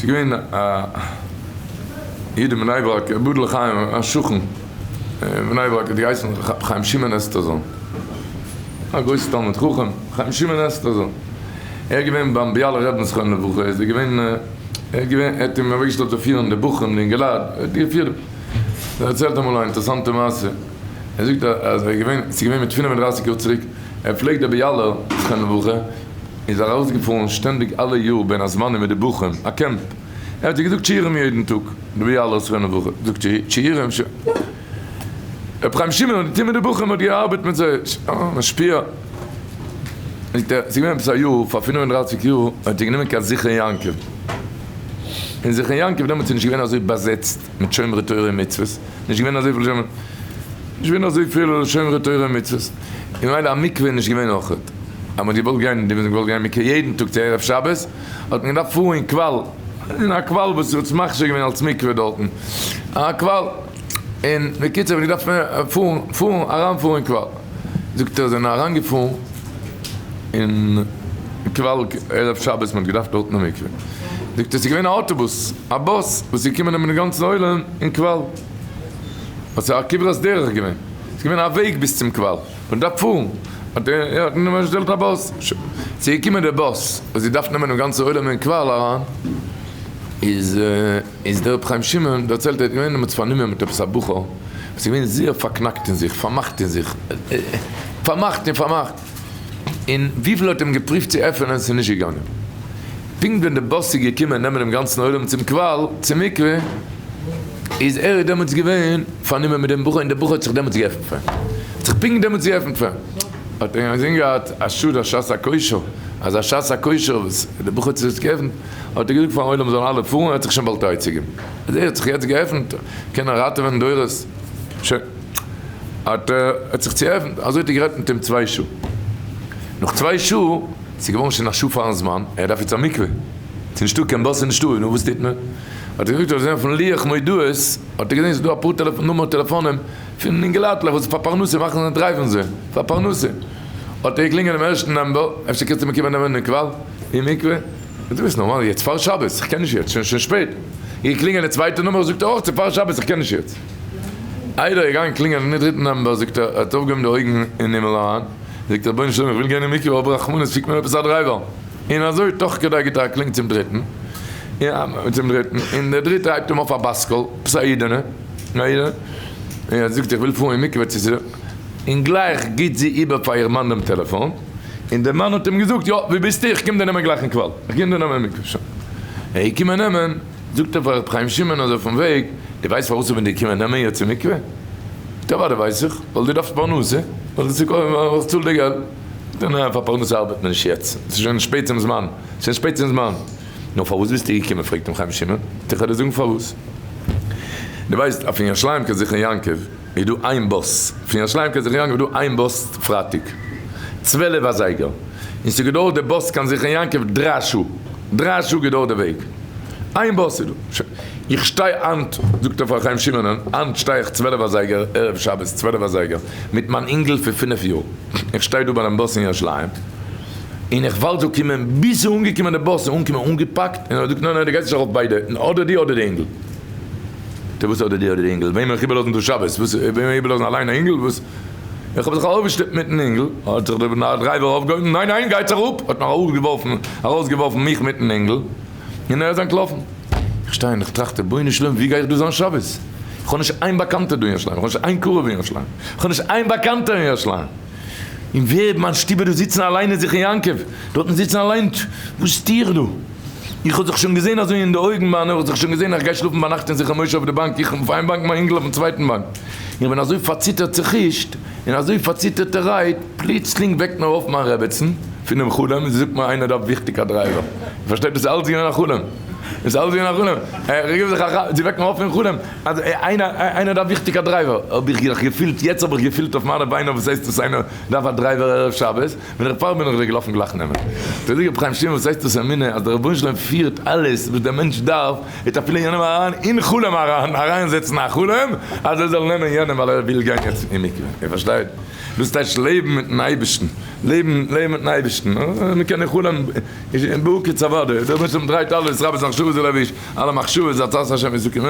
ס'איז געווען א איד אין בני ברק, יבדל לחיים, א שכן אין בני ברק האט געהייסן ר' חיים שמעון אסתרזון, א גרויסע תלמיד חכם, חיים שמעון אסתרזון, ער איז געווען ביים ביאלער רבי'ן זכרונו לברכה, איז ער געווען, ער איז געווען, ער האט אים אוועקגעשטעלט צו פירן די בחורים, די אינגעלייט, ער האט געפירט, ער דערציילט אמאל א אינטערעסאנטע מעשה, ער זאגט אז ער איז געווען, ס'איז געווען מיט 35 יאר צוריק, ער פלעגט דער ביאלער זכרונו לברכה, איז ארויסגעפארן שטענדיג אלע יאר בין הזמנים מיט די בחורים, א קעמפ, ער האט זיי געזאגט שיעורים יעדן טאג, די ביאלער זכרונו לברכה זאגט שיעורים, ש. רבי חיים שמעון האט געטון מיט די בחורים, האט געארבעט מיט זיי, א משפיע, זאגט ער, ס'איז געווען עפעס א יאר, פאר 35 יאר, האט ער גענומען קיין זכרון יעקב, אין זכרון יעקב דעמאלטס איז נישט געווען אזוי באזעצט מיט שומרי תורה ומצוות, נישט געווען אזויפיל שומרי, נישט געווען אזויפיל שומרי תורה ומצוות, און ממילא א מקווה איז נישט געווען אויכעט, אז מ'האט געוואלט גיין, די וואס האבן געוואלט גיין מקווה יעדן טאג צו ערב שבת, האט מען געדארפט פארן אין קוואל, אין א קוואל וואס האט מכשיר געווען אלס מקווה דארטן, א קוואל, און בקיצור האט מען געדארפט פארן, פארן, אריינפארן אין קוואל, זאגט ער זענען אריינגעפארן אין קוואל ערב שבת, מען האט געדארפט דארטן א מקווה, זאגט ער ס'איז געווען א אוטובוס, א באס, וואס איז געקומען נעמען די גאנצן עולם אין קוואל, עס איז א כברת דרך געווען, ס'איז געווען א וועג ביז צום קוואל. מען דארף פארן, האט ער האט מען באשטעלט א באס, ס'איז געקומען דער באס וואס זי דארף נעמען דעם גאנצן עולם אין קוואל אריין, איז איז דער רבי חיים שמעון דערציילט ער איז געווען דעמאלטס פארנומען מיט עפעס א בחור וואס איז געווען זייער פארקנאקט אין זיך, פארמאכט אין זיך, פארמאכט און פארמאכט, און וויפיל ער האט אים געפריווט צו עפענען ס'איז נישט געגאנגען, פונקט ווען די באס איז געקומען נעמען דעם גאנצן עולם צום קוואל, צום מקווה, איז ער איז דעמאלטס געווען פארנומען מיט דעם בחור און דער בחור האט זיך דעמאלטס געעפנט פאר אים, האט זיך פונקט דעמאלטס געעפנט פאר אים, האט ער אינזין געהאט א שאד א שעת הכושר, אזא שעת הכושר וואס דער בחור האט זיך יעצט געעפנט, האט ער געזאגט פארן עולם זאלן אלע פארן, ער האט זיך שוין באלד עצה געבן, אז ער האט זיך יעצט געעפנט קען ער ראטעווען דורות, שוין האט ער האט זיך צועפנט, אזוי האט ער גערעדט מיט אים צוויי שעה, נאך צוויי שעה, ס'איז געווארן שוין א שעה פארן זמן, ער דארף יעצט א מקווה, ס'איז נישטא קיין באס איז נישטא, נו וואס טוט מען? האט ער געזאגט ער האט געזען אויפן לוח מודעות האט ער געזען ס'איז דא אפאר טעלעפאן נומער טעלעפאנען פון אינגעלייטלעך וואס פאר פרנסה מאכן זיי דרייוון זיי פאר פרנסה האט ער געקלינגען דעם ערשטן number אפשר קענסטו מיר קומען נעמען אין קוואל אין מקווה זאגט ער ביסט נארמאל יעצט פאר שבת איך קען נישט יעצט שוין שוין שפעט געקלינגען די צווייטע number זאגט ער אויך ס'איז פאר שבת איך קען נישט יעצט איידער ער געגאנגען קלינגען דעם דריטן number זאגט ער ער האט אויפגעהויבן די אויגן אין הימל אריין זאגט ער רבונו של עולם איך וויל גיין אין מקווה האב רחמנות שיק מיר עפעס א driver. און אזוי תוך כדי גיט ער א קלינג צום דריטן, און צום דריטן, און דער דריטער הייבט אים אויף א בת קול, עפעס א אידענע, א אידענע, און ער זאגט איך וויל פארן אין מקווה צו ס'איז, און גלייך גיט זי איבער פאר איר מאן דעם טעלעפאן, און דער מאן האט אים געזאגט יא, וואו ביסטו, איך קום דיר נעמען גלייך אין קוואל, איך קום דיר נעמען אין מקווה, שוין. ער איז געקומען נעמען, זאגט ער פאר ר' חיים שמעון אזוי אויפן וועג, דו ווייסט פארוואס איך בין דיר געקומען נעמען יעצט אין מקווה? זאגט ער אוודאי ווייס איך, ווייל דו דארפסט פרנסה, ווייל איך צאל דיר געלט. ניין, פאר פרנסה ארבעט מען נישט יעצט, ס'איז שוין שפעט צום זמן, ס'איז שוין שפעט צום זמן. נו פארוואס ביסטו געקומען? פרעגט אים חיים שמעון. איך וועל דיר זאגן פארוואס. דו ווייסט אז פון ירושלים קיין זכרון יעקב איז דא איין באס, פון ירושלים קיין זכרון יעקב איז דא איין באס פרייטאג 12 אזייגער, און ס'געדויערט די באס קיין זכרון יעקב דריי שעה, דריי שעה געדויערט די וועג, איין באס איז דא. שוין, איך שטיי היינט, זאגט ער פאר חיים שמעונ'ען, היינט שטיי איך 12 אזייגער ערב שבת, 12 אזייגער, מיט מיין אינגל פון פינף יאר. איך שטיי דא ביי דעם באס אין ירושלים, און איך ווארט זאל קומען, ביז ס'איז אנגעקומען די באס, איז אנגעקומען אנגעפאקט, און ער זאגט ניין ניין דו גייסט נישט ארויף ביידע, אדער דו אדער די אינגל. זאגט ער וואס אדער דו אדער די אינגל, וועמען איך איבערלאזן דא שבת, וואס וועמען איבערלאזן אליין א אינגל, וואס? איך האב זיך ארויפגעשטופט מיטן אינגל, האט זיך דער driver אויפגעהויבן, ניין ניין גייטס אראפ, האט מיך אראפגעווארפן, ארויסגעווארפן מיך מיטן אינגל, און ער איז אנטלאפן. איך שטיי און איך טראכט, רבונו של עולם ווי גיי איך דא זיין שבת? איך האב נישט איין באקאנטער דא אין ירושלים, איך האב נישט איין קרוב אין ירושלים, איך האב נישט איין באקאנטער אין ירושלים, און ווער מיין שטוב איז דא זיצן אליין אין זכרון יעקב, דארטן זיצן אליין, וואס טו איך דא? איך האב זיך שוין געזען אזוי אין די אויגן מיינע, איך האב זיך שוין געזען איך גיי שלאפן ביינאכט אין זכרון משה אויף די באנק, איך אויף איין באנק מיין אינגל אויפן צווייטן באנק, איך בין אזוי פארציטערט צוחישט, און אזוי פארציטערטערהייט, פלוצלינג וועקט מיר אויף מיין רעבעצן פונעם חלום, און זי זאגט מיר איינער דארף וויכטיג א driver, איר פארשטייט דאס איז אלץ געווען א חלום. איז אלעס געווען א חלום, איך גיב זיך א כאפ, זי וועקט מיר אויף פון חלום, אז איינער איינער דארף וויכטיג א driver, האב איך זיך געפילט, יעצט האב איך געפילט אויף מיינע ביינער וואס הייסט דאס איינער דארף א driver ערב שבת, בין איך פאר בין איך זיי געלאפן גלייך נעמען. זאגט רבי חיים שמעון וואס הייסט דאס אמונה אז דער רבונו של עולם פירט אלעס וואס דער מענטש דארף, וועט אפילו יענעם אריין אין חלום אריין אריינזעצן א חלום אז ער זאל נעמען יענעם ווייל ער וויל גיין יעצט אין מקווה, איר פארשטייט? דאס טייטש לעבן מיטן אייבערשטן, לעבן לעבן מיטן אייבערשטן, מען קען נישט חלומ'ן, בהקיץ אוודאי, דער רבונו של עולם דרייט אלעס, רבות מחשבות בלב איש, אלע מחשבות עצת השם יתקון.